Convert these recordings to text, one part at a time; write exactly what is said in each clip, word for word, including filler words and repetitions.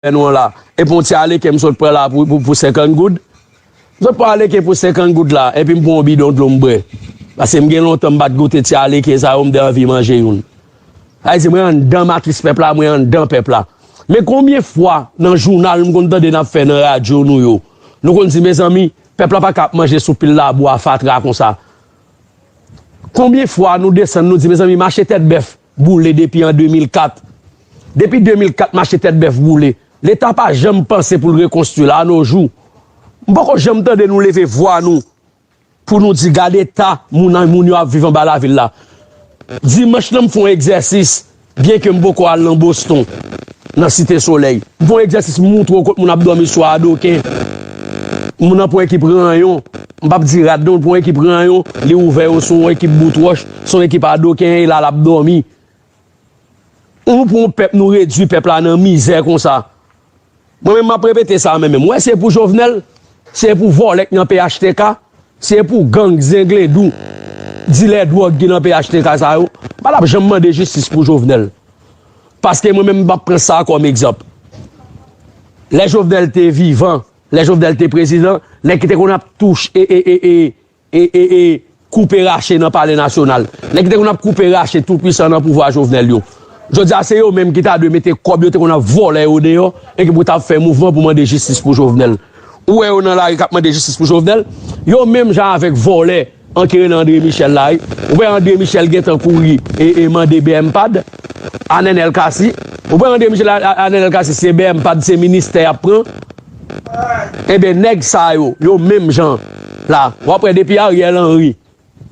fè nou an la. Epi yon ti aleken m sot pran la pou, pou, pou senkant goud. M sot pran aleken pou senkant goud la, epi m pran yon bidon dlo m bwè. Paske m gen lontan m pa t goute ti aleken sa yo, m te anvi manje youn. Sa vle di, mwen anndan matris pèp la, mwen anndan pèp la. Men konbyen fwa nan jounal m konn tande n ap fè nan radyo nou yo, nou konn di, mezanmi, pèp la pa ka ap manje sou pil labou a fatra konsa. Konbyen fwa nou desann, nou di, mezanmi, mache Tèt Bèf boule depi an de mil kat. Depi de mil kat, mache Tèt Bèf boule. Leta pa janm panse pou l rekonstwi l a nos jours. M poko janm tande nou leve vwa nou pou nou di, gade eta moun, moun yo ap viv anba lavil la. Dimanch lan, m fè yon egzèsis, byenke m poko al nan Boston, nan Site Solèy. M fè yon egzèsis, m montre w kot moun ap dòmi sou adoken. Moun nan pran ekip ranyon. M p ap di rad non, l pran ekip ranyon, li ouvè yo sou yon ekip bout wòch, sou yon ekip adoken, e la l ap dòmi. Nou pran yon pèp, nou redui pèp la nan mizè konsa. Mwen menm, m ap repete sa, mwen menm. Ou wè, se pou Jovenel, se pou vòlè k nan P H T K, se pou gang, zengledou, dilè dwòg ki nan P H T K sa yo. M pa t ap janm mande jistis pou Jovenel. Paske mwen menm, m ap pran sa kòm egzanp. Lè Jovenel te vivan, lè Jovenel te prezidan, nèg ki te konn ap touche e, e, e, e, e, e, e, koupe rache nan Palè Nasyonal. Nèg ki te konn ap koupe rache toupwisan nan pouvwa Jovenel yo. Jodi a, se yo menm ki ta dwe mete kòb yo te konn ap vòlè yo deyò, e ki pou ta ap fè mouvman pou mande jistis pou Jovenel. Ou wè yo nan lari k ap mande jistis pou Jovenel? Yo menm jan avèk vòlè an ki rele André Michel la, wi. Ou wè André Michel gentan kouri e, e mande B M pad a Nenel Cassy. Ou wè André Michel a, a, a Nenel Cassy, se B M pad, se ministè y ap pran. Ebyen, nèg sa yo, yo menm jan la. W ap wè depi Ariel Henry,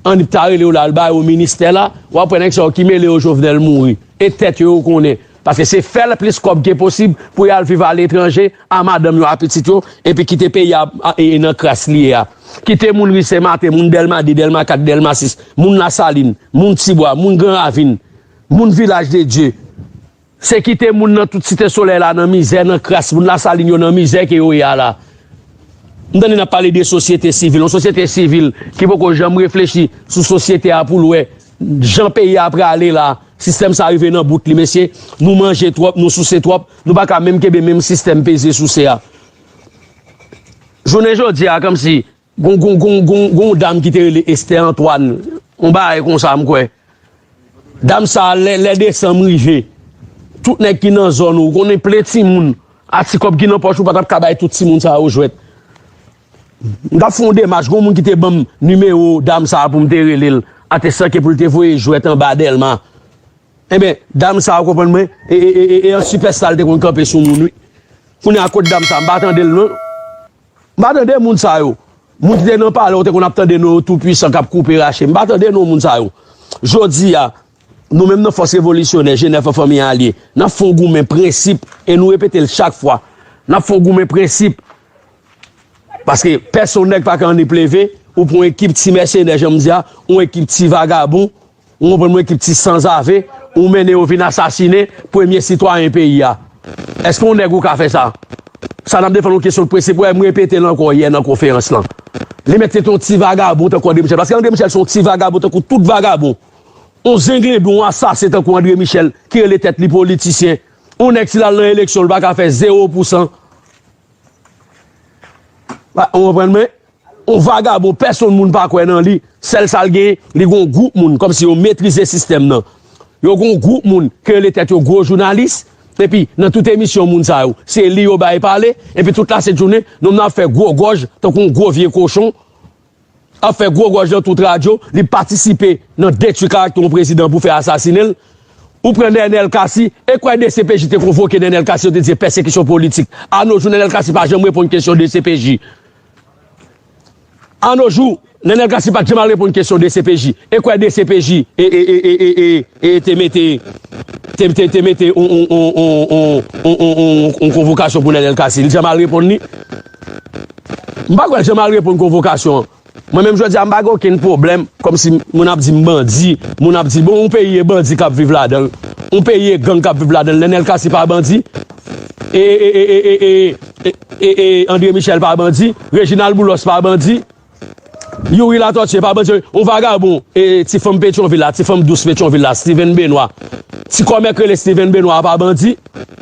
Anip ta rele yo la, l ba yo ministè la, w ap wè nèg sa yo ki mele yo Jovenel mouri. E tèt yo, yo konnen. Paske se fè l plis kòb ke posib pou y al viv aletranje, a madanm yo, a pitit yo, epi kite peyi a, a, e, e nan kras li ye a. Kite moun Ri Sen Maten, moun Dèlma de, Dèlma kat, Dèlma sis, moun Lasalin, moun Tibwa, moun Gran Ravin, moun Vilaj de Dye. Se kite moun nan tout Site Solèy la nan mizè, nan kras, moun Lasalin yo nan mizè ke yo ye a la. M tande n ap pale de sosyete sivil, yon sosyete sivil ki poko janm reflechi sou sosyete a pou l wè jan peyi a prale la, sistèm sa rive nan bout li, mesye, nou manje twòp, nou souse twòp, nou pa ka menm kenbe menm sistèm peze souse a. Jounen jodi a, kòmsi Gon, gon, gon, gon, gon dam ki te rele Esther Antoine. Yon bagay konsa, m kwè. Dam sa, lè, lè desanm rive, tout nèg ki nan zòn ou, ou konnen plen timoun, a ti kòb ki nan pòch ou, pa t ap ka bay tout timoun sa yo jwèt. M t ap fè yon demach, gon moun ki te ban m nimewo dam sa pou m te rele l, atestan ke pou l te voye jwèt anba Dèlma. Enben, dam sa, ou konprann mwen, e, e, e, e, e an sipèsta l te konn kanpe sou moun, wi. Kounye a, kot dam sa, m pa tande l, non. M pa tande moun sa yo. Moun ki te nan palè, ou te konn ap tande non yo toupwisan k ap koupe rache. M pa tande non moun sa yo. Jodi a, nou menm nan Fòs Revolisyonè, G nèf an Fanmi Alye, n ap fè yon goumen prensip, e nou repete l chak fwa. N ap fè yon goumen prensip. Paske pèsonn nèg pa ka annik leve, ou pran yon ekip ti mèsenè, jan m di a, yon ekip ti vagabon, ou konprann mwen, ekip ti sanzave, ou mennen yo vin asasinen premye sitwayen peyi a. Èske yon nèg ou ka fè sa? Sa n ap defann yon kesyon de prensip, wè, m repete l ankò yè nan konferans lan. Li mèt se te yon ti vagabon tankou André Michel, paske André Michel se yon ti vagabon tankou tout vagabon. Yon zengledon, yon asasen tankou André Michel ki rele tèt li politisyen. Yon nèg si l al nan eleksyon, li pa ka fè zewo pousan. Ou konprann mwen? Yon vagabon, pèsonn moun pa kwè nan li. Sèl sa l genyen, li gon gwoup moun, kòmsi yo metrize sistèm nan. Yo gon gwoup moun ki rele tèt yo gwo jounalis, epi nan tout emisyon moun sa yo, se li yo bay pale, epi tout lasent jounen, nonm nan ap fè gwo gòj, tankou yon gwo vye kochon, ap fè gwo gòj nan tout radyo, li patisipe nan detwi karaktè yon prezidan pou fè asasinen l. Ou pran Nenel Cassy, e kwè D C P J te konvoke Nenel Cassy, yo te di se pèsekisyon politik. A nos jours, Nenel Cassy pa janm reponn kesyon D C P J. A nos jours, Nenel Cassy pa t janm al reponn kesyon D C P J. E kwè D C P J e, e, e, e, e, e, e te mete, te, te, te mete on, on, on, on, on, on, on, on, on konvokasyon pou Nenel Cassy. Li janm al reponn li? M pa kwè l janm al reponn konvokasyon an. Mwen menm jodi a, m pa gen okenn pwoblèm, kòmsi moun ap di m bandi, moun ap di, bon, yon peyi e bandi k ap viv ladan l, yon peyi e gang k ap viv ladan l, Nenel Cassy pa bandi, e, e, e, André Michel pa bandi, Reginald Boulos pa bandi, Youri Latortue pa bandi, yon vagabon, e, ti fanm Petyonvil la, ti fanm dous Petyonvil la, Steven Benoît. Ti kòmè k rele Steven Benoît a pa bandi.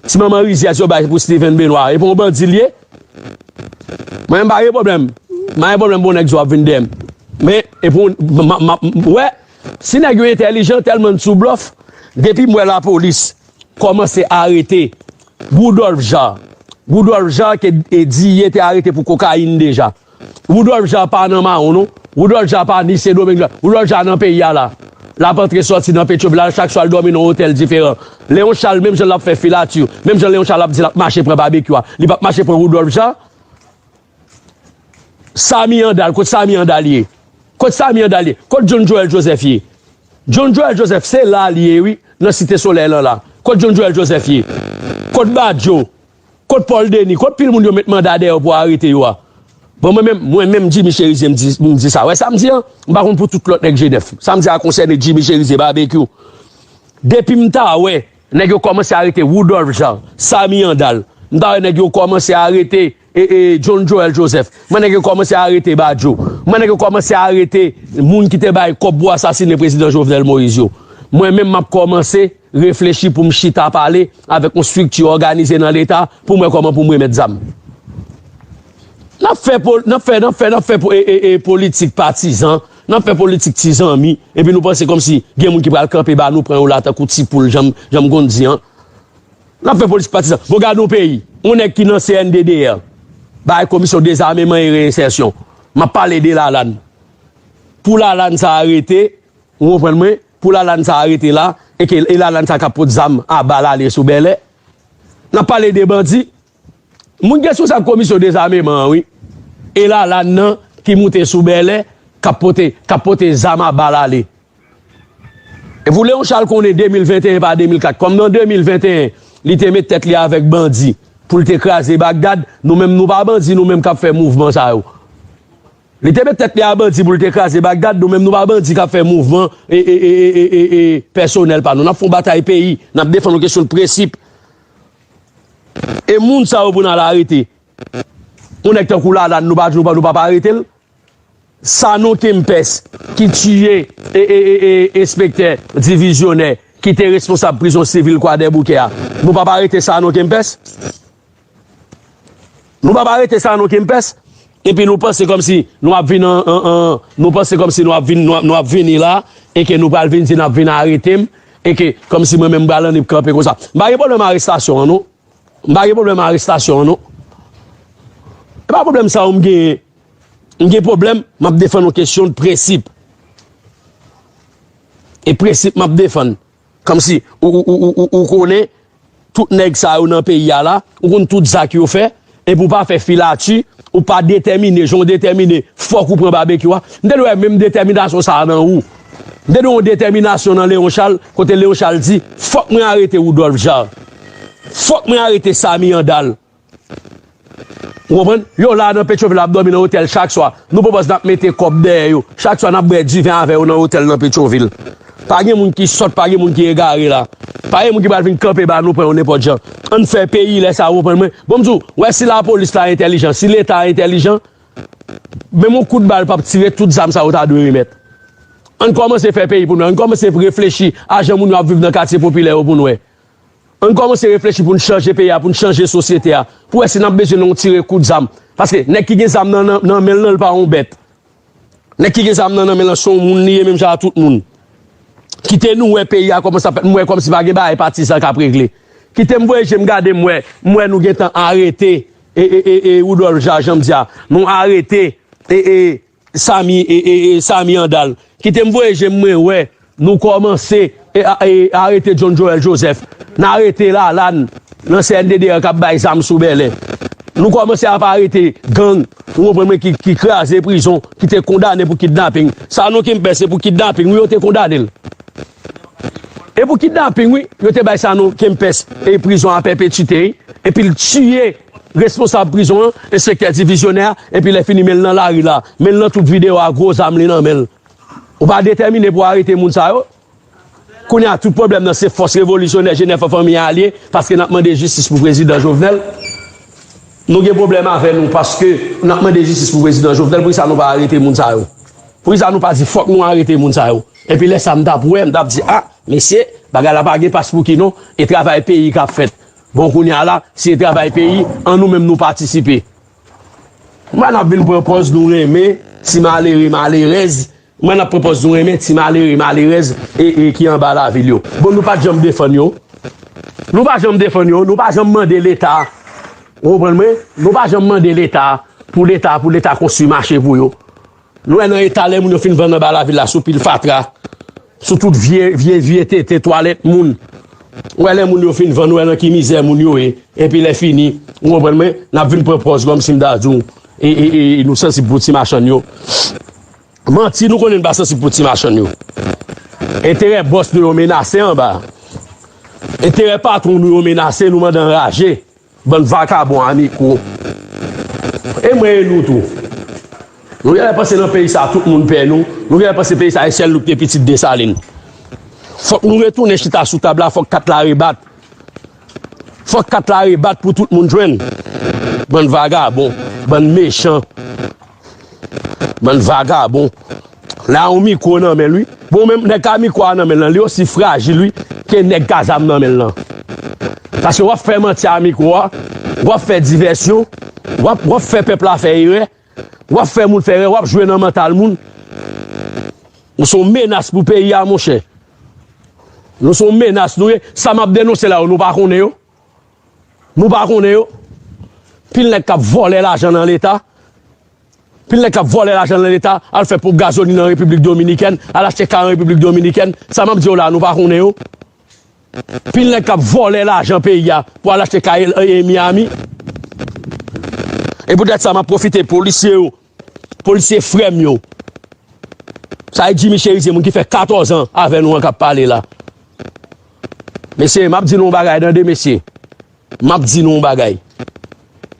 Ti manman rizyèz yo bay pou Steven Benoît. E pou yon bandi l ye. Mwen, m pa gen pwoblèm. M pa gen pwoblèm pou yon nèg di w ap vin dèyè m. Men, e pou, m, m, m, wè, si nèg yo entèlijan, tèlman n sou blòf, depi m wè lapolis kòmanse arete Rudolphe Jaar. Rudolphe Jaar ke, e, Diye te arete pou kokayin deja. Rudolphe Jaar pa nan mawon, non. Rudolphe Jaar pa ni Sendomeng, non. Rudolphe Jaar nan peyi a la. L ap antre sòti nan Petyonvil la, chak swa l dòmi nan yon otèl diferan. Léon Charles, menm jan l ap fè filati, menm jan Léon Charles ap di l ap mache pran babekyou a, li p ap mache pran Rudolphe Jaar. Samy Andal, kot Samy Andal ye? Kot Samy Andal ye? Kot John Joël Joseph ye? John Joël Joseph, se la li ye, wi, nan Site Solèy lan la. Kot John Joël Joseph ye? Kot Badio? Kot Paul Denis? Kot pil moun yo met manda dèyè yo pou arete yo a? Bon, mwen menm, mwen menm, Jimmy Chérizier, m di, m di sa. Wè sa m di an? M pa konn pou tout lòt nèg G nèf. Sa m di a konsène Jimmy Chérizier, Babekyou. Depi m ta wè nèg yo kòmanse arete Rudolphe Jaar, Samy Andal, m ta wè nèg yo kòmanse arete, e, e, John Joël Joseph, m wè nèg yo kòmanse arete Badio, m wè nèg yo kòmanse arete moun ki te bay kòb pou asasinen prezidan Jovenel Moïse yo. Mwen menm, m ap kòmanse reflechi pou m chita pale avèk yon estrikti òganize nan Leta pou m wè kòman pou m remèt zam. N ap fè, n ap fè, n ap fè, n ap fè e, e, e, politik patizan, n ap fè politik ti zanmi, epi nou panse kòmsi gen moun ki pral kanpe ba nou, pran yo la tankou ti poul, jan m, jan m konn di an. N ap fè politik patizan. Bon, gade yon peyi, yon nèg ki nan C N D D R, bay Komisyon Dezameman e Reyensèsyon. M ap pale de Lalann. Pou Lalann sa arete, ou konprann mwen? Pou Lalann sa arete la, e ke e Lalann sa k ap pot zam a bal ale sou Bèlè. N ap pale de bandi. Moun ki responsab Komisyon Dezameman an, wi. E Lalann nan ki moute sou Bèlè, k ap pote, k ap pote zam a bal ale. E pou Léon Charles konnen de mil venteyen pa de mil kat, kòm nan de mil venteyen, li te met tèt li avèk bandi pou l te kraze Bagdad, nou menm nou pa bandi, nou menm k ap fè mouvman sa yo. Li te met tèt li a bandi pou l te kraze Bagdad, nou menm nou pa bandi k ap fè mouvman e, e, e, e, e, e, pèsonèl pa nou. N ap fè yon batay peyi, n ap defann yon kesyon de prensip. E moun sa yo pou n al arete. Yon nèg tankou Lalann, nou pa, nou pa, nou pa, pa arete l. Sanon Kempès, ki tiye e, e, e, e, enspektè divizyonè, ki te responsab prizon sivil Kwadèboukè a. Nou pa, pa arete Sanon Kempès? Nou pa, pa arete Sanon Kempès? Epi nou panse kòmsi nou ap vin an, an, an, nou panse kòmsi nou ap vin, nou ap, nou ap vini la, e ke nou pral vin di n ap vin arete m, e ke kòmsi mwen menm m pral annik kanpe konsa. M pa gen pwoblèm arestasyon an, non. M pa gen pwoblèm arestasyon an, non. E pa pwoblèm sa yo m genyen. M gen pwoblèm, m ap defann yon kesyon de prensip. E prensip m ap defann. Kòmsi ou, ou, ou, ou, ou, ou konnen tout nèg sa yo nan peyi a la, ou konn tout zak yo fè, epi ou pa fè filati, ou pa detèmine, jan w detèmine, fòk ou pran babekyou a. M te dwe wè menm detèminasyon sa a nan ou. M te dwe yon detèminasyon nan Léon Charles, kote Léon Charles di, fòk mwen arete Rudolphe Jaar. Fòk mwen arete Samy Andal. Ou konprann? Yo la nan Petyonvil ap dòmi nan otèl chak swa. Nou pwopòz n ap mete kòb dèyè yo. Chak swa n ap bwè diven avè yo nan otèl nan Petyonvil. Pa gen moun ki sòt, pa gen moun ki egare la. Pa gen moun ki pral vin kanpe ba nou pran yo nenpòt jan. Ann fè peyi lè sa, ou konprann mwen? Bon, m di w, wè si lapolis la entèlijan, si Leta entèlijan, menm yon kout bal p ap tire tout zam sa yo ta dwe remèt. Ann kòmanse fè peyi pou nou. Ann kòmanse reflechi a jan moun yo ap viv nan katye popilè yo pou n wè. Ann kòmanse reflechi pou n chanje peyi a, pou n chanje sosyete a, pou wè si n ap bezwen nan yon tire kout zam. Paske nèg ki gen zam nan, nan, nan men l lan, l pa yon bèt. Nèg ki gen zam nan, nan men l lan, se yon moun li ye, menm jan a tout moun. Kite nou wè peyi a kòman sa fèt, m wè kòmsi pa gen bagay patizan k ap regle. Kite m voye je m gade, m wè, m wè nou gentan arete, e, e, e, e, Rudolphe Jaar, jan m di a, nou arete, e, e, Samy, e, e, e, Samy Andal. Kite m voye je m, mwen wè nou kòmanse, e, a, e, arete John Joël Joseph. N arete Lalann nan C N D D R k ap bay zam sou Bèlè. Nou kòmanse ap arete gang, ou konprann mwen, ki, ki kraze prizon, ki te kondane pou kidnaping. Sanon Kempès, se pou kidnaping, wi, yo te kondane l. E pou kidnaping, wi, yo te bay Sanon Kempès e prizon a pèpetite, wi. Epi l tiye responsab prizon an, enspektè divizyonè a, epi lè fini men l nan lari la, men l nan tout videyo a, gwo zam li nan men l. Ou pa detèmine pou arete moun sa yo? Kounye a, tout pwoblèm nan se fòs revolisyonè G nèf an fanmi a li ye, paske n ap mande jistis pou prezidan Jovenel. Nou gen pwoblèm avè nou paske n ap mande jistis pou prezidan Jovenel, poukisa nou pa arete moun sa yo? Poukisa nou pa di fòk nou arete moun sa yo? Epi lè sa m t ap wè, m t ap di, a, mesye, bagay la pa gen pas pou ki non, e travay peyi k ap fèt. Bon, kounye a la, si e travay peyi, an nou menm nou patisipe. M wè n ap vin pran pòz nou renmen ti malere, malerèz. M wè n ap pran pòz nou renmen ti malere, malerèz e, e ki anba lavil yo. Bon, nou pa t janm defann yo. Nou pa janm defann yo, nou pa janm mande Leta. Ou konprann mwen? Nou pa janm mande Leta pou Leta, pou Leta konstwi mache pou yo. Nou wè nan eta lè moun yo fin vann anba lavil la sou pil fatra, sou tout vye, vye, vye tete twalèt moun. Ou wè lè moun yo fin vann, ou wè nan ki mizè moun yo ye. Epi lè fini, ou konprann mwen, n ap vin pran pòz kòmsi m ta di w, e, e, e, e nou sansib pou ti machann yo. Manti, nou konnen n pa sansib pou ti machann yo. Enterè bòs nou yo menase anba. Enterè patwon nou yo menase, nou mande anraje. Bann vakabon a mikwo. E mwen e nou tou. Nou genlè panse nan peyi sa tout moun pè nou. Nou genlè panse peyi sa e sèl nou ki te pitit Desalin. Fòk nou retounen chita sou tab la, fòk kat la rebat. Fòk kat la rebat pou tout moun jwenn. Bann vagabon, bann mechan. Bann vagabon. La yon mikwo nan men l, wi. Bon, menm nèg ka mikwo a nan men l lan, li osi frajil, wi, ke nèg ka zam nan men l lan. Paske w ap fè manti a mikwo a, w ap fè divèsyon, w ap, w ap fè pèp la fè erè, w ap fè moun fè erè, w ap jwe nan mantal moun. Ou se yon menas pou peyi a, monchè. Nou se yon menas, nou ye. Sa m ap denonse la yo, nou pa konnen yo. Nou pa konnen yo. Pil nèg k ap vòlè lajan nan Leta. Pil nèg k ap vòlè lajan nan Leta, al fè ponp gazolin an Repiblik Dominikèn, al achte kay an Repiblik Dominikèn. Sa m ap di w la, nou pa konnen yo. Pil nèg k ap vòlè lajan peyi a pou al achte kay e, e Miami. E poutèt sa, m ap pwofite polisye yo, polisye frè m yo. Sa e Jimmy Cherizier, moun ki fè katòz an avè nou an k ap pale la. Mesye, m ap di nou yon bagay, tande, mesye. M ap di nou yon bagay.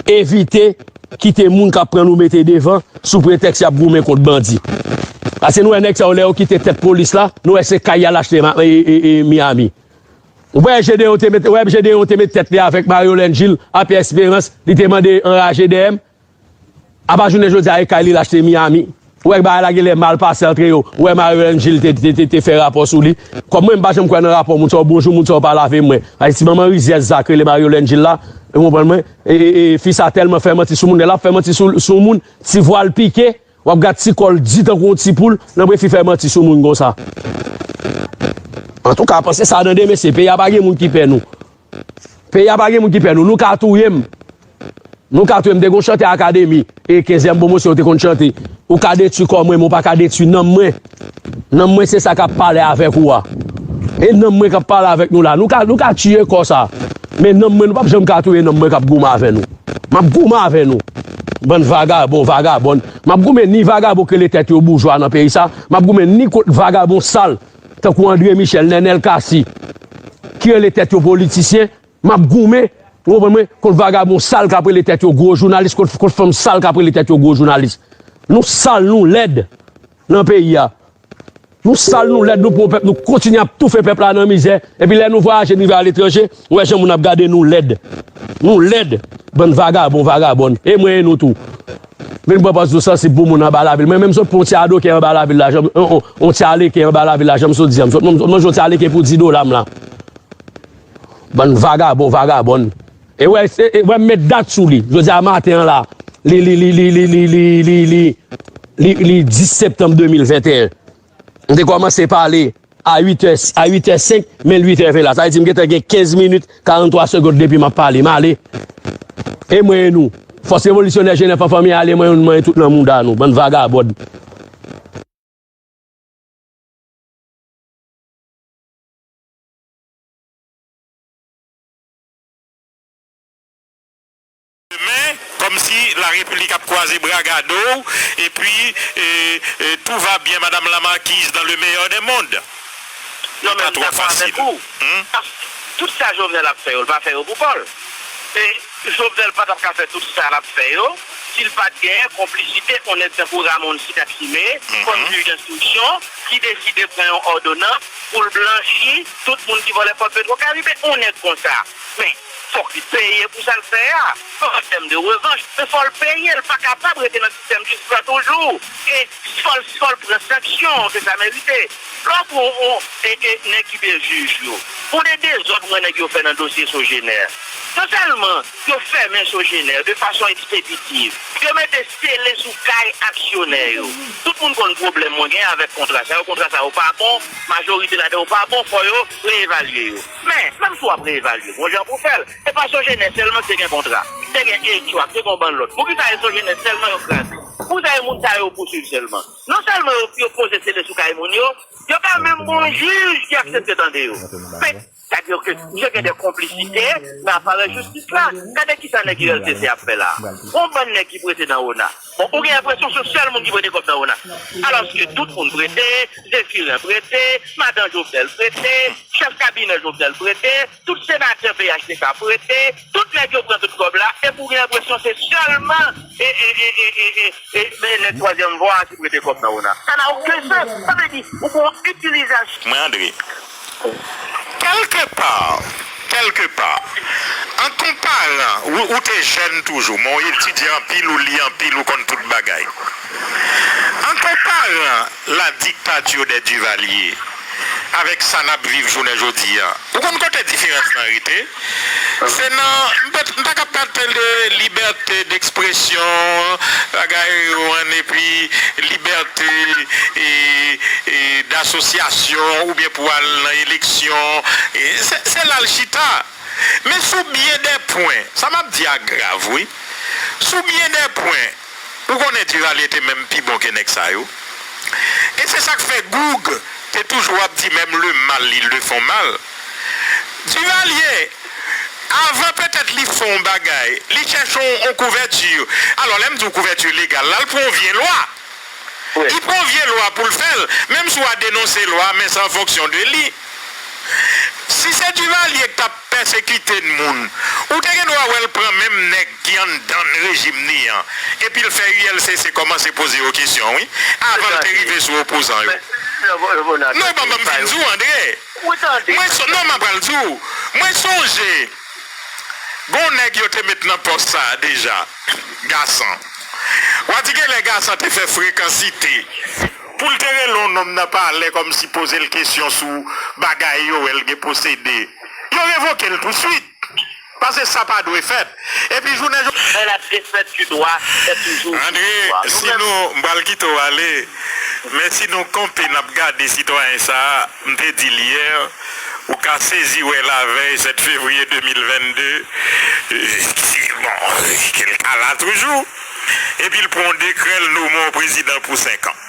Evite kite moun k ap pran nou mete devan sou pretèks y ap goumen kont bandi. Paske nou wè nèg sa yo, lè yo kite tèt polis la, nou wè se kay y al achte ma- e, e, e, Miami. Ou wè Gedeon te met, ou wè Gedeon te met tèt li avèk Mario Lène Gilles a Pierre Espérance, li te mande anraje dèyè m. Apa jounen jodi a, e kay li l achte Miami. Ou wè bagay la genlè mal pase antre yo. Ou wè Mario Lène Gilles te, te, te, te fè rapò sou li. Kòm mwen, m pa janm kwè nan rapò moun sa yo, bonjou moun sa yo pa lave mwen. Ay, ti manman rizyèz sa k rele Mario Lène Gilles la, ou konprann mwen? E, e, e, fi sa tèlman fè manti sou moun, lè l ap fè manti sou, sou moun, ti vwa l pike, w ap gad ti kò l di tankou yon ti poul, nan bref, li fè manti sou moun konsa. Antouka, panse sa tande, mesye, peyi a pa gen moun ki pè nou. Peyi a pa gen moun ki pè nou. Nou ka touye m. Nou ka touye m. Te gon chante akademi, e kenzyèm pwomosyon yo te konn chante. Ou ka detwi kò mwen, men ou pa ka detwi nanm mwen. Nanm mwen se sa k ap pale avèk ou a. E nanm mwen k ap pale avèk nou la. Nou ka, nou ka tiye kò sa. Men nanm mwen, nou p ap janm ka touye nanm mwen k ap goumen avè nou. M ap goumen avè nou. Bann vagabon, vagabòn. M ap goumen ni vagabon ki rele tèt yo boujwa nan peyi sa. M ap goumen ni kont vagabon sal, tankou André Michel, Nenel Cassy, ki rele tèt yo politisyen. M ap goumen, ou konprann mwen, kont vagabon sal k ap rele tèt yo gwo jounalis, kont, kont fanm sal k ap rele tèt yo gwo jounalis. Nou sal, nou lèd nan peyi a. Nou sal, nou lèd, nou pran pèp, nou kontinye ap toufe pèp la nan mizè. Epi lè nou vwayaje, nou rive aletranje, ou wè jan moun ap gade nou lèd. Nou lèd, bann vagabon, vagabòn. E mwen e nou tou. Vin pran pòz nou sansib pou moun anba lavil. Mwen menm sot pran yon ti adoken anba lavil la, jan m, on, on, on ti aleken anba lavil la, jan m sot di a. M sot, m, m manje yon ti aleken pou di dola m la. Bann vagabon, vagabòn. E wè, e, e wè m met dat sou li. Jodi a maten an la, li, li, li, li dis septanm de mil venteyen. M te kòmanse pale a uit è, a uit è senk, men l uit è ven la. Sa vle di m gentan gen kenz minit, karanntwa segonn depi m ap pale. M ale. E mwen e nou. Fòs revolisyonè Jenèf an fanmi ale, mwen, mwen tout nan mouda nou. Bann vagabòn. Men, kòmsi la repiblik ap kwaze bra gade w, epi, e, e, tout va bien, madame la marquise, dans le meilleur des mondes. Non, men m dakò avèk ou. Tout sa Jovenel ap fè yo, l pa fè yo pou kò l. E Jovenel pa t ap ka fè tout sa l ap fè yo, si l pa t genyen konplisite yon nèg tankou Ramon Sikaksime, kòm jij denstriksyon, ki deside pran yon òdonans pou l blanchi tout moun ki vòlè kòb Petwokaribe. Yon nèg konsa, men, fòk li peye pou sa l fè a. An tèm de revanch, men fò l peye, l pa kapab rete nan sistèm jistis la toujou. E fò l, fò l pran sanksyon ke sa merite. Lè w pran yon, e, e, nèg ki te jij yo, pou de dezòd mwen nèg yo fè nan dosye Sogener. Non sèlman yo fèmen Sogener de fason ekspeditiv, yo mete sele sou kay aksyonè yo. Tout moun konn pwoblèm mwen gen avèk kontra sa yo. Kontra sa yo pa bon, majorite ladan yo pa bon, fò yo reevalye yo. Men, menm si w ap reevalye, gon jan pou fè l. Se pa Sogener sèlman ki te gen kontra. Te gen Edgewatt, te gen yon bann lòt. Poukisa e Sogener sèlman yo kraze? Poukisa e moun sa yo pouswiv sèlman? Non sèlman yo, yo poze sele sou kay moun yo, yo pa menm gon jij ki aksepte tande yo. Men, sa di ke misye gen de konplisite nan aparèy jistis la. Gade kisa nèg U L C C ap fè la. Gon bann nèg ki prete nan ona. Bon, ou gen enpresyon se sèl moun ki prete kòb nan ona. Alòske tout moun prete, Zephirin prete, madan Jovenel prete, chèf kabinè Jovenel prete, tout senatè P H T K prete, tout nèg yo pran tout kòb la, epi ou gen enpresyon se sèlman e, e, e, e, e, e, e, e nèg twazyèm vwa a ki prete kòb nan ona. Ça n'a aucun sens. Sa vle di, ou gon itilizasyon. Mwen, André, kèlkepa, kèlkepa, an konparan, ou, ou te jèn toujou, men w etidye anpil, ou li anpil, ou konn tout bagay. An konparan la dictature des Duvalier avèk sa n ap viv jounen jodi a, ou konn kote diferans lan rete? Se nan, m pa, m pa ka pa tande libète d'ekspresyon, bagay yo an, epi libète, e, e, d'asosyasyon oubyen pou al nan eleksyon. E, se, se la l chita. Men sou byen dè pwen, sa m ap di a grav, wi. Sou byen dè pwen, ou konnen Duvalier te menm pi bon ke nèg sa yo. E se sa k fè Goug te toujou ap di, même le mal, ils le font mal. Duvalier, avan petèt li fè yon bagay, li chèche yon, yon kouvèti. Alò, lè m di yon kouvèti legal la, l pran yon vye lwa. Li pran yon vye lwa pou l fè l. Menm si w a denonse lwa, men se an fonksyon de li. Si se Duvalier k t ap pèsekite moun, ou te gen dwa wè l pran menm nèg ki anndan rejim ni an, epi l fè U L C C kòmanse poze yo kesyon, wi, avan l te rive sou opozan yo. Non, ban, ban m fin di w, André. Mwen so-, non, m ap pral di w. Mwen sonje, gon nèg yo te met nan pòs sa a deja, Gasan. W a di gen lè Gasan te fè frekansite pou l te rele yon nonm nan palè kòmsi poze l kesyon sou bagay yo wè l gen posede. Yo revoke l touswit. Paske sa pa dwe fèt. Epi jounen jodi. Men la défaite du droit est toujours une victoire. André, si nou, m pral kite w ale, men si nou kanpe, n ap gade sitwayen sa a, m te di l yè, ou ka sezi wè lavèy sèt fevriye de mil vennde, e, ki, bon, ke l ka la toujou, epi l pran yon dekrè, l nome yon prezidan pou senk an.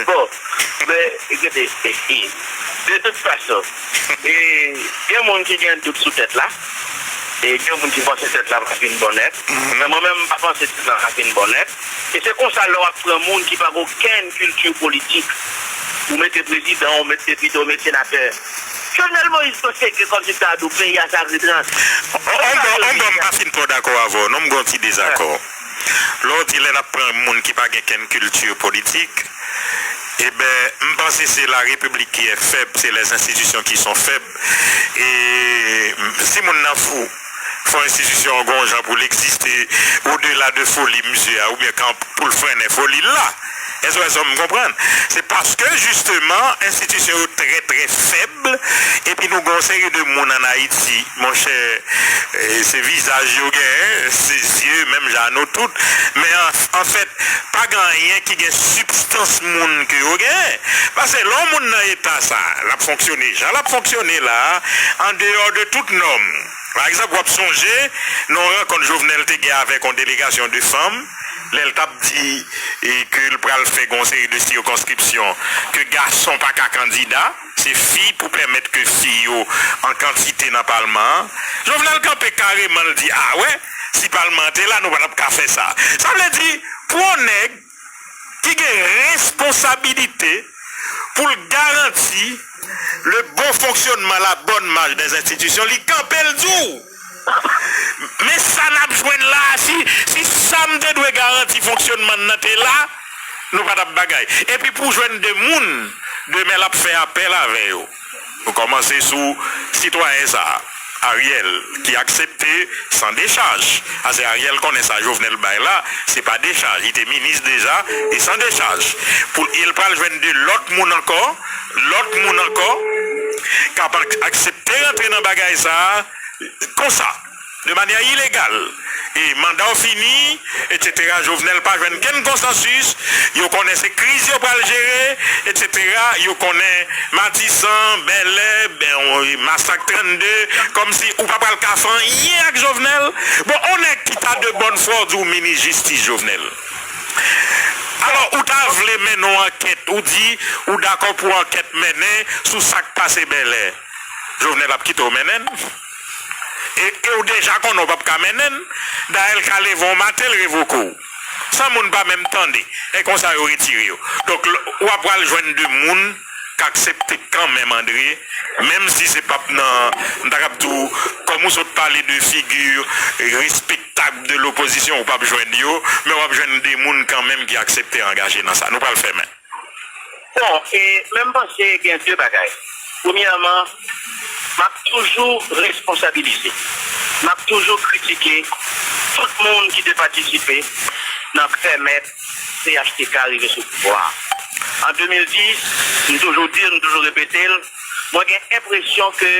Bon, men, gade, de tout fason, e, gen moun ki gen dout sou tèt la, e gen moun ki panse tèt la pa fin bon nèt, men mwen menm, m pa panse tèt la pa fin bon nèt. E se konsa, lè w ap pran moun ki pa gen okenn kilti politik, ou mete prezidan, ou mete depite, ou mete senatè. Jovenel Moïse panse ke kòmsi ta di w peyi a sa retrans. On, on bò, on bò, m pa fin twò dakò avè w, non, m gen yon ti dezakò. Lè w di lè n ap pran moun ki pa gen kenn kilti politik, eben, m panse se la République qui est faible, c'est les institutions qui sont faibles. E si moun nan fou, fò enstitisyon an gon jan pou l egziste odela de foli misye a, oubyen kan pou l frennen foli l la. Èske w wè sa m konprann? Se paske, jisteman, enstitisyon yo trè, trè fèb, epi nou gen yon seri de moun ann Ayiti, monchè, e, se vizaj yo genyen, se zye, menm jan a nou tout. Men an, anfèt, pa gen anyen ki gen sibstans moun ke yo genyen. Paske lè yon moun nan eta sa, l ap fonksyone jan l ap fonksyone la a, an deyò de tout nòm. Pa egzanp, w ap sonje nan yon rankont Jovenel te gen avèk yon delegasyon de fanm, lè l t ap di, e, ke l pral fè gen yon seri de sikonskripsyon ke gason pa ka kandida, se fi pou pèmèt ke fi yo an kantite nan palman an. Jovenel kanpe kareman, l di, a wè, si palman an te la, nou pa t ap ka fè sa. Sa vle di, pou yon nèg ki gen responsabilite pou l garanti le bon fonctionnement, la bonne marche des institutions, li kanpe l di w, men sa n ap jwenn la a, si, si sa m te dwe garanti fonksyònman n nan te la, Nou pa t ap bagay. Epi pou jwenn de moun, demen l ap fè apèl avè yo. Nou kòmanse sou sitwayen sa a, Ariel, ki aksepte san dechaj. Paske Ariel konnen sa Jovenel bay la, se pa dechaj. Li te minis deja, e san dechaj. Pou, e l pral jwenn de lòt moun ankò, lòt moun ankò, k ap ak-, aksepte rantre nan bagay sa a, konsa, de manyè ilegal. E manda w fini, etsetera. Jovenel pa jwenn kenn konsansis. Yo konnen se kriz yo pral jere, etsetera. Yo konnen Matisan, Bèlè, ben, masak trannde, kòmsi ou pa pral ka fè anyen ak Jovenel. Bon, on nèg ki ta de bòn fwa w di w minis jistis Jovenel. Alò, ou ta vle mennen yon ankèt, ou di ou dakò pou ankèt mennen sou sa k pase Bèlè. Jovenel ap kite w mennen l. E, e w deja konnen w p ap ka mennen l. Dayè, l ka leve yon maten, l revoke w. San moun pa menm tande. E konsa yo retire yo. Donk, l-, w ap pral jwenn de moun k aksepte kanmenm André, menm si se p ap nan, m ta kab di w, kòm ou sot pale de figi respektab de lopozisyon, ou p ap jwenn yo, men w ap jwenn de moun kanmenm ki aksepte angaje nan sa. Nou pral fèmen. Bon, e, men m panse gen de bagay. Premyèman, m ap toujou responsabilize. M ap toujou kritike tout moun ki te patisipe nan pèmèt C H T K rive sou pouvwa a. An de mil dis, m toujou di l, m toujou repete l, mwen gen enpresyon ke,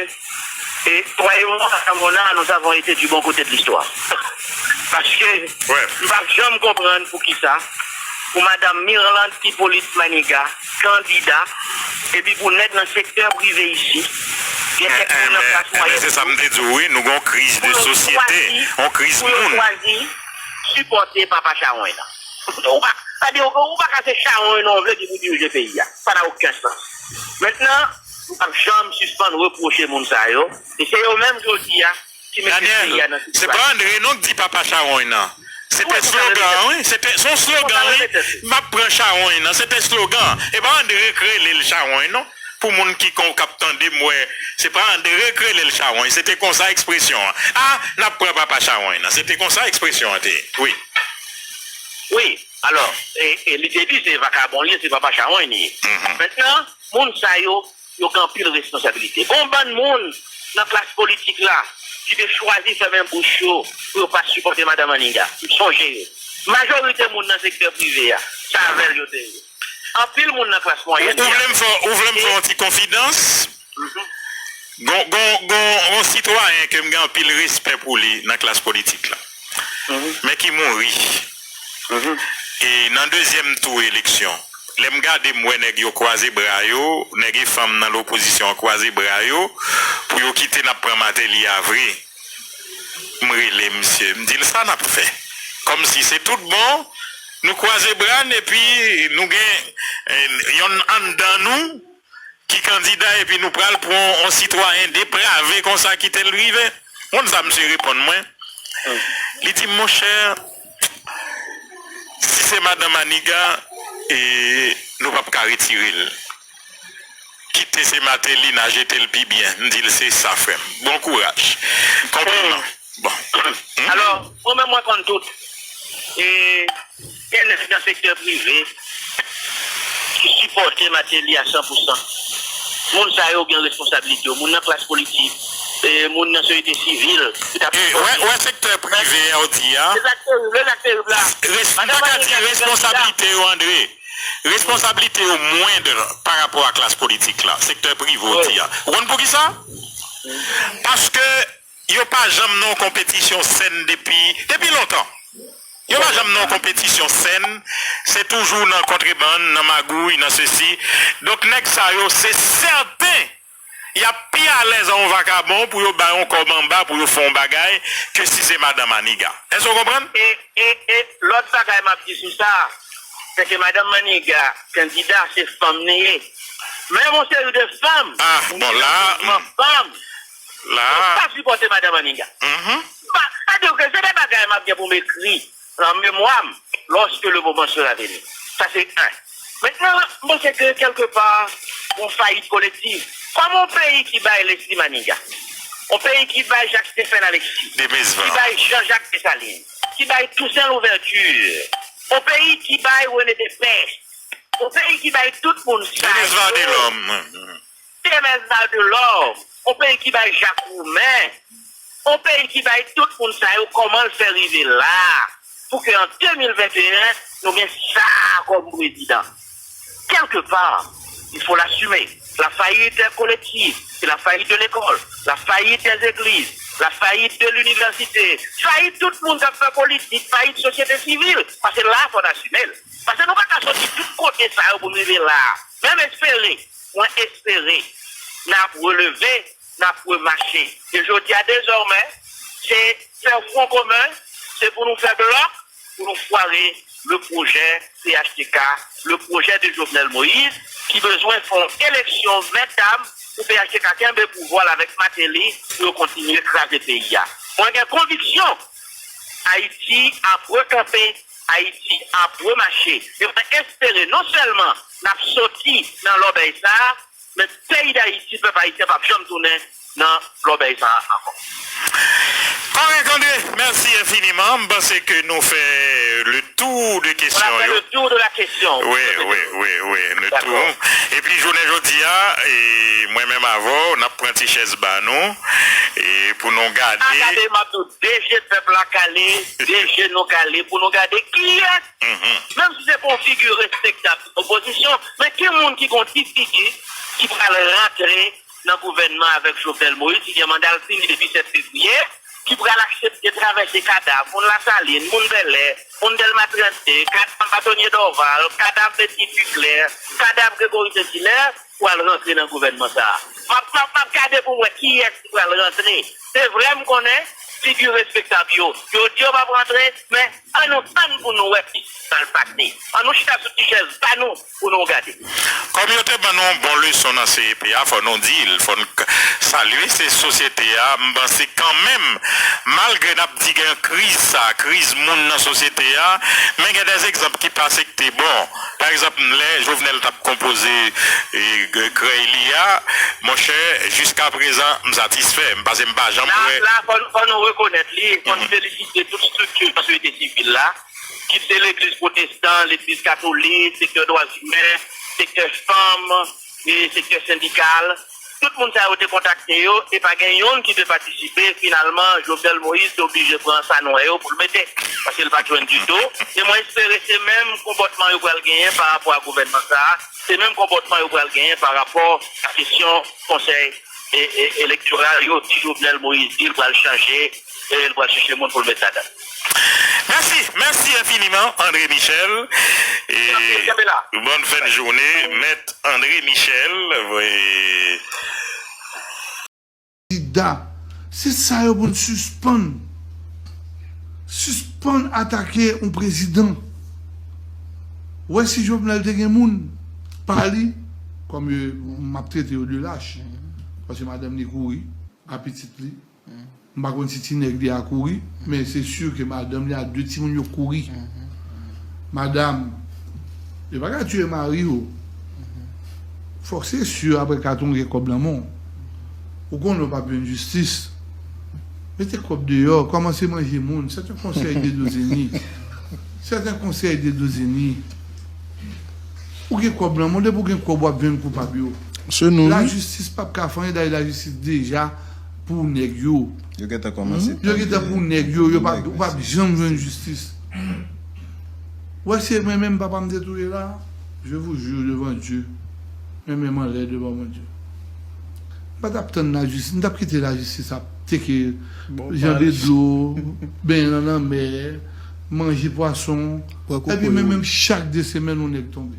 e, toi et moi, à mon âge, nous avons été du bon côté de l'histoire. Paske m p ap janm konprann poukisa pou madanm Mirlande Hyppolite Maniga kandida, epi pou nèg nan sektè prive isi, gen kèk moun nan klas mwayèn tou, se sa m te di w, wi, nou gen yon kriz de sosyete, yon kriz moun, pou yo chwazi sipòte papa chawony nan. Ou pa, sa di, ou, ou pa ka se chawony non vle ki pou dirije peyi a. Ça n'a aucun sens. Maintenant, nou p ap janm sispann repwoche moun sa yo, e se yo menm jodi a ki mete peyi a nan sitiyasyon. Daniel, se pa André non k di papa chawony nan. Se te slogan, wi. Se te, se yon slogan, wi. M ap pran chawony nan. Se te slogan. E pa André k rele l chawony non. Pou moun kikonk k ap tande m, wè, se pa André k rele l chawony. Se te konsa ekspresyon an. A, n ap pran papa chawony nan. Se te konsa ekspresyon an te ye. Wi. Wi, alò, e, e li te di se vakabon li ye, se papa chawony li ye. Mentnan, moun sa yo, yo gen anpil responsabilite. Gon bann moun nan klas politik la ki te chwazi fèmen bouch yo pou yo pa sipòte madan Maniga. M sonje yo. Majorite moun nan sektè prive a, se avè l yo te ye. Anpil moun nan klas mwayèn. Ou, ou vle m fè, ou vle m fè yon ti konfidans? Gon, gon, gon, gon sitwayen ke m gen anpil respè pou li nan klas politik la. Men ki mouri. E nan dezyèm tou eleksyon, lè m gade, m wè nèg yo kwaze bra yo, nèg e fanm nan lopozisyon an kwaze bra yo, pou yo kite n ap pran Martelly a vre. M rele misye, m di l sa n ap fè. Kòmsi se tout bon, nou kwaze bra n, epi nou gen, eh, yonn anndan nou, ki kandida epi nou pral pran yon sitwayen deprave konsa kite l rive? Ou konn sa misye reponn mwen? Li di m, monchè, si se madan Maniga, e, nou p ap ka retire l. Kite se Martelly, n a jete l pi byen. M di l, se sa, frè m. Bon kouraj. Konpliman. Bon. Alò, mwen menm mwen konn tout. E, gen nèg nan sektè prive ki sipòte Martelly a san pou san. Moun sa yo gen responsablite yo. Moun nan klas politik, e, moun nan sosyete sivil, ki t ap sipòte. Wè, wè sektè prive a w di a. Se sa k terib, se sa k terib la. Res-, m ta ka di responsablite yo, André. Responsablite yo mwendr pa rapò a klas politik la, sektè prive w di a. Ou konn poukisa? Paske yo pa janm nan yon konpetisyon sèn depi, depi lontan. Yo pa janm nan yon konpetisyon sèn, se toujou nan kontrebann, nan magouy, nan sesi. Donk, nèg sa yo, se sèten, y ap pi alèz a yon vakabon pou yo bay yon kòb anba pou yo fè yon bagay ke si se madan Maniga. Èske w konprann? E, e, e, lòt bagay m ap di sou sa, se ke madan Maniga, kandida, se fanm li ye. Men yon seri de fanm, ah, bon, la, mouvman fanm, la, yo pa sipòte madan Maniga. Mhm. Pa, sa di ke se de bagay m ap gen pou m ekri nan memwa m, lorsque le moment sera venu. Sa se en. Mentnan, m panse ke kèlkepa, yon fayit kolektif. Kòman yon peyi ki bay Leslie Maniga, yon peyi ki bay Jacques Stephen Alexis, ki bay Jean-Jacques Dessalines, ki bay Toussaint Louverture, On peyi ki bay René Depè. On peyi ki bay tout moun sa yo. Denis Vaudelhomme. Denis Vaudelhomme. On peyi ki bay Jak Woumen. On peyi ki bay tout moun sa yo, kòman l fè rive la a? Pou ke an de mil venteyen, nou gen sa a kòm prezidan. Quelque part, il faut l'assumer. La faillite est collective. C'est la faillite de l'école, la faillite des églises, la faillite de l'université, fayit tout moun k ap fè politik, fayit sosyete sivil. Paske la a, fò n asime l. Paske nou pa ka soti tout kote sa yo pou n rive la a. Men m espere, mwen espere, n ap releve, n ap remache. E jodi a, dezòmè, se fè fwon komen, se pou nou fè blòk, pou nou fware le pwojè P H T K, le pwojè de Jovenel Moïse, ki bezwen fè yon eleksyon vètab pou P H T K kenbe pouvwa l avèk Martelly pou yo kontinye kraze peyi a. Mwen gen konviksyon Ayiti ap rekanpe, Ayiti ap remache. E mwen espere non sèlman n ap soti nan lòbèy sa a, men peyi Dayiti, pèp ayisyen p ap janm tounen nan lòbèy sa a ankò. Kòrèk, André, mèsi enfiniman. M panse ke nou fè le tour de kesyon yo. On a fait le tour de la question. Wi, wi, wi, wi, le tour. Epi jounen jodi a, e mwen menm avè w, n ap pran ti chèz ba nou, e pou nou gade. A gade, m ap di w, de je pèp la kale, de je nou kale, pou nou gade kiyès, menm si se pa yon figi respektab opozisyon, men ki moun ki gon ti figi ki pral rantre nan gouvènman avèk Jovenel Moïse, ki gen manda l fini depi sèt fevriye, ki pral aksepte travèse kadav moun Lasalin, moun Bèlè, moun Dèlma trannde, kadav Batonye Dorval, kadav Betty Duclair, kadav Gregory Saint-Hilaire, pral rantre nan gouvènman sa a. M ap, m ap, m ap gade pou m wè kiyès ki pral rantre. Se vre m konnen figi respektab yo, yo di yo p ap rantre, men ann nou tann pou nou wè ki pral pase. Ann nou chita sou ti chèz pa nou pou nou gade. Kòm yo te ban nou yon bon leson nan C E P a, fò nou di l, fò n k-, salye se sosyete a. M panse kanmenm, malgre n ap di gen kriz sa, kriz moun nan sosyete a, men gen de egzanp ki pase ki te bon. Pa egzanp, lè Jovenel t ap konpoze, e, g-, krèy li a, monchè, jiskaprezan, m satisfè. M pase m pa janm wè. La, la, fò, fò nou rekonèt li, fò n felisite tout estrikti sosyete sivil la, kit se legliz pwotestan, legliz katolik, sektè dwa imen, sektè fanm, e sektè sendikal. Tout moun sa yo te kontakte yo, e pa gen youn ki te patisipe. Finalman, Jovenel Moïse te oblije pran sa nwè yo pou l mete, paske l pa t jwenn ditou. E mwen espere se menm konpòtman yo pral genyen pa rapò a gouvènman sa a, se menm konpòtman yo pral genyen pa rapò a kesyon konsèy e, e, elektoral yo. Di Jovenel Moïse di l pral chanje, e l pral chèche moun pou l met ladan. Mèsi, mèsi enfiniman, André Michel. E bòn fen jounen, mèt André Michel. E, sida. Se sa yo pou n sispann. Sispann atake yon prezidan. Ou wè si Jovenel te gen moun pa li, kòm yo, m ap trete yo de lach, paske madanm li kouri a pitit li. M pa konn si ti nèg li a kouri, men se si ke madanm li a de timoun yo kouri. Madanm, yo pa ka tiye mari w. Fòk se si apre katon gen kòb nan men w. Ou konnen w p ap jwenn jistis. Mete kòb deyò, kòmanse manje moun. C'est un conseil de Dozeni. C'est un conseil de Dozeni. Ou gen kòb nan men w, depi w gen kòb w ap jwenn koupab yo. Lajistis p ap ka fè anyen, dayè lajistis deja pou nèg yo. Yo gentan kòmanse. Yo gentan pou nèg yo, yo p ap, ou p ap janm jwenn jistis. Ou wè, se mwen menm papa m te touye la, je vous jure devant Dieu, men men m anlè devan Bondye. M pa t ap tann lajistis, m t ap kite lajistis ap teke janbe dlo, benyen nan lanmè, manje pwason, epi men menm chak de semèn yon nèg tonbe.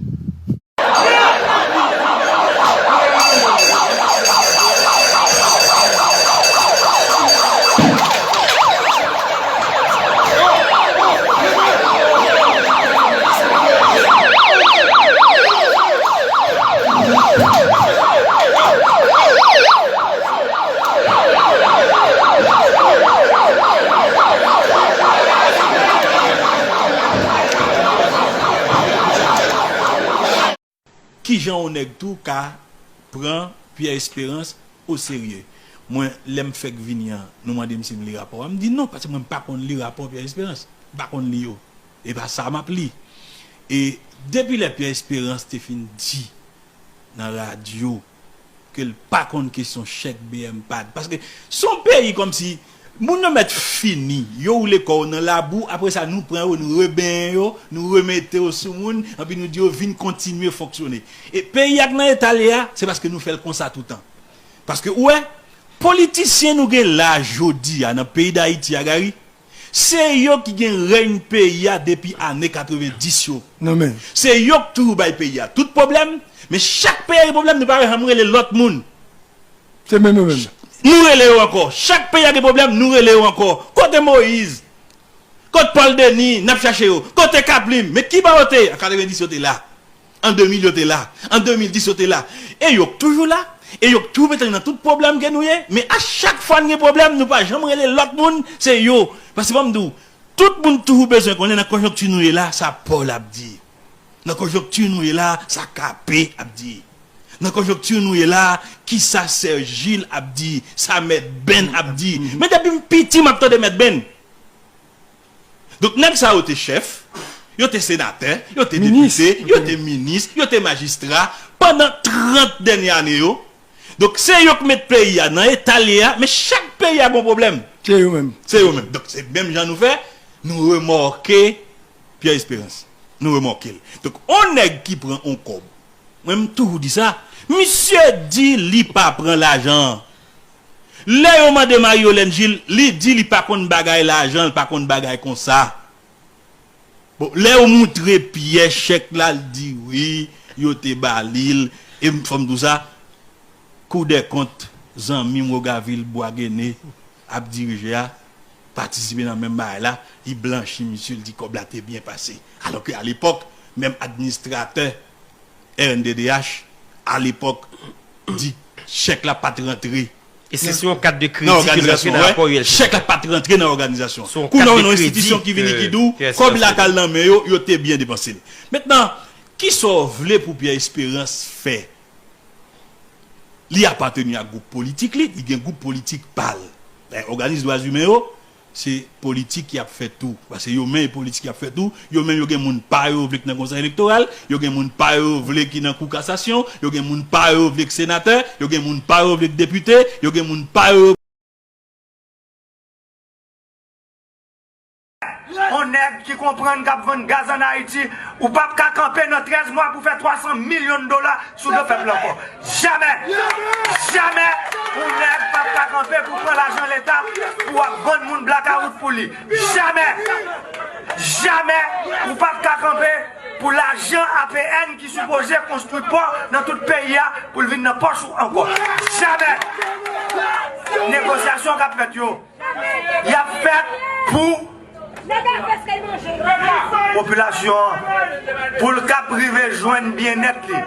Kijan yon nèg tou ka pran Pierre Espérance oserye? Mwen, lè m fèk vini an, nou mande m si m li rapò a. M di non, paske mwen m pa konn li rapò Pierre Espérance. M pa konn li yo. E pa sa m ap li. E depi lè Pierre Espérance te fin di nan radyo ke l pa konn kesyon chèk B M pad. Paske se yon peyi kòmsi moun yo mèt fini, yo woule kò yo nan labou, apre sa nou pran yo, nou rebenyen yo, nou remete yo sou moun, anpi nou di yo vin kontinye fonksyone. E peyi a k nan eta l ye a, se paske nou fè l konsa toutan. Paske ou wè, politisyen nou gen la jodi a nan peyi Dayiti a, Gary, se yo ki gen rèy peyi a depi ane katrevenndis yo. Non, men. Se yo k toujou bay peyi a tout pwoblèm, men chak peyi a gen pwoblèm, nou pa janm rele lòt moun. Se menm yo menm. Nou rele yo ankò. Chak peyi a gen pwoblèm, nou rele yo ankò. Kote Moïse? Kote Paul Denis? N ap chache yo. Kote Kaplim? Men ki bò yo te? An katrevenndis yo te la. An de mil yo te la. An de mil dis yo te la. E yo k toujou la. E yo k toujou mete nou nan tout pwoblèm ke nou ye. Men a chak fwa n gen pwoblèm, nou pa janm rele lòt moun, se yo. Paske ban m di w, tout moun toujou bezwen konnen nan konjonkti nou ye la, sa Paul ap di. Nan konjonkti nou ye la, sa K P ap di. Nan konjonkti nou ye la, kisa Serge Gilles ap di, sa Mèt Ben ap di. Men depi m piti, m ap tande Mèt Ben. Donk, nèg sa yo te chèf, yo te senatè, yo te depite, yo te minis, yo te majistra pandan trant dènye ane yo. Donk, se yo k met peyi a nan eta l ye a, men chak peyi a gon pwoblèm. Se yo menm. Se yo menm. Donk, se menm jan nou fè, nou remòke Pierre Espérance. Nou remòke l. Donk, on nèg ki pran on kòb, mwen, m toujou di sa, misye di li pa pran lajan an. Lè yo mande Marie Yolène Gilles, li di li pa konn bagay lajan, li pa konn bagay konsa. Bon, lè yo moutre Pierre chèk la, l di wi, yo te ba li l. E m, fò m di w sa, Kou dè kont, zanmi m Rogavil Boisguéné ap dirije a, patisipe nan menm bagay la, li blanchi misye, li di kòb la te byen pase. Alò ke alepòk, menm administratè R N D D H, alepòk, di chèk la pa t rantre. E se sou yon kat de kredi ki rantre nan rapò U L C C. Chèk la pa t rantre nan òganizasyon. Kounye a, yon enstitisyon ki vini ki di w, kòb la k al nan men yo, yo te byen depanse l. Mentnan, kisa w vle pou Pierre Espérance fè? Li apateni ak gwoup politik li, li gen gwoup politik pa l. Dayè, òganis dwa imen yo, se politik y ap fè tou. Paske yo menm e politik y ap fè tou, yo menm yo gen moun pa yo yo vle k nan Konsèy Elektoral, yo gen moun pa yo yo vle ki nan Kou Kasasyon, yo gen moun pa yo yo vle k senatè, yo gen moun pa yo yo vle k depite, yo gen moun pa yo yo On nèg ki konprann k ap vann gaz ann Ayiti, ou p ap ka kanpe nan trèz mwa pou fè twa san milyon dola sou do pèp la ankò. Jamè! Jamè! On nèg p ap ka kanpe pou pran lajan leta pou ap vann moun blakawout pou li. Jamè! Jamè! Ou p ap ka kanpe pou lajan A P N ki sipoze konstwi pò nan tout peyi a pou l vin nan pòch ou ankò. Jamè! Negosyasyon k ap fèt yo, y ap fèt pou popilasyon an, pou l kab rive jwenn byennèt li.